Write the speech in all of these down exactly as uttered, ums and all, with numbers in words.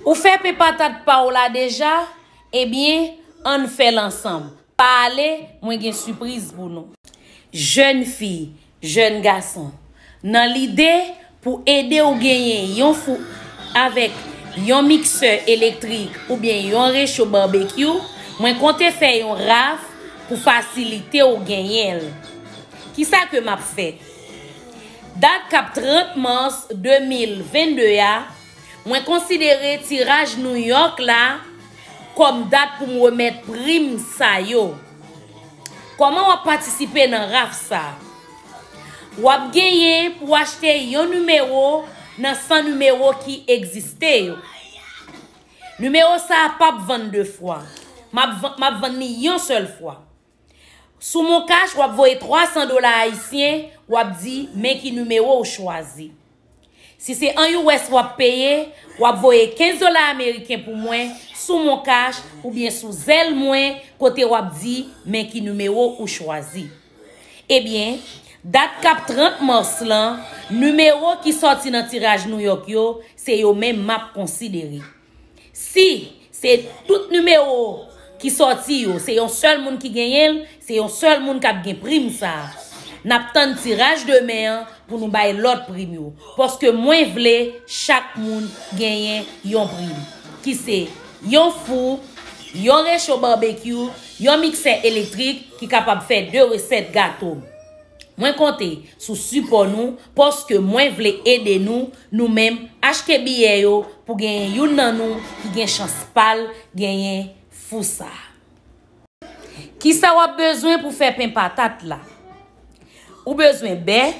Ou fè pen patat pa w la deja? Ebyen, ann fè l ansanm. Pa ale, mwen gen sipriz pou nou. Jèn fi, jèn gason, nan lide pou ede w genyen yon fou avèk yon miksè elektrik oubyen yon recho babekyou, mwen konte fè yon raf pou fasilite w genyen l. Kisa ke m ap fè? Dat k ap trant mas de mil vennde a, mwen konsidere tiraj New York la kòm dat pou m remèt prim sa yo. Kòman w ap patisipe nan raf sa a? W ap genyen pou w achte yon nimewo nan san nimewo ki egziste yo. Nimewo sa a p ap vann de fwa. M ap van- m ap vann li yon sèl fwa. Sou Mon Cash, w ap voye twa san dola ayisyen, w ap di men ki nimewo w chwazi. Si se an U S w ap peye, w ap voye kenz dola ameriken pou mwen sou Mon Cash oubyen sou Zelle mwen, kote w ap di men ki nimewo ou chwazi. Ebyen, dat k ap trant mas lan, nimewo ki sòti nan tiraj New York yo, se yo menm m ap konsidere. Si se tout nimewo ki sòti yo, se yon sèl moun ki genyen l, se yon sèl moun k ap gen prim sa a. N ap tann tiraj demen an pou nou bay lòt prim yo. Paske mwen vle chak moun genyen yon prim. Ki se yon fou, yon recho babekyou, yon miksè elektrik ki kapab fè de resèt gato. Mwen konte sou sipò nou, paske mwen vle ede nou, nou menm, achte biyè yo pou genyen youn nan nou ki gen chans pa l genyen fou sa a. Kisa w ap bezwen pou fè pen patat la? Ou bezwen bè,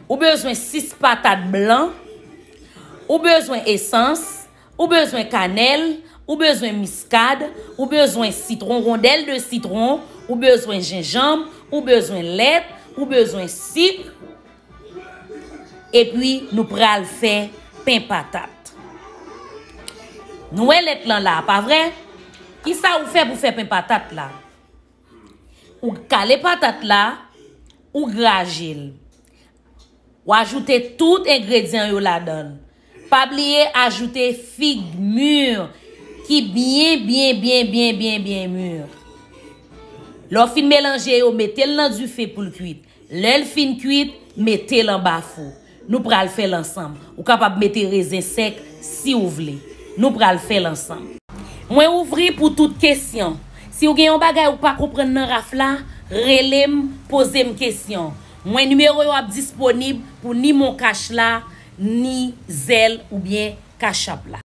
ou bezwen sis patat blan, ou bezwen esans, ou bezwen kanèl, ou bezwen miskad, ou bezwen sitwon, rondèl de sitwon, ou bezwen jenjanm, ou bezwen lèt, ou bezwen sik. Epi nou pral fè pen patat. Nou wè lèt lan la, pa vre? Kisa ou fè pou fè pen patat la? Ou kale patat la, ou graje l. Ou ajoute tout engredyan yo ladan l. Pa bliye ajoute fig mi ki byen, byen, byen, byen, byen, byen mi. Lè w fin melanje yo, mete l nan dife pou l kwit. Lè l fin kwit, mete l anba fou. Nou pral fè l ansanm. Ou kapab mete rezen sèk si w vle. Nou pral fè l ansanm. Mwen ouvri pou tout kesyon. Si w gen yon bagay ou pa konprann nan raf la, rele m, poze m kesyon. Mwen nimewo yo ap disponib pou ni Mon Cash la, ni Zelle oubyen Cash App la.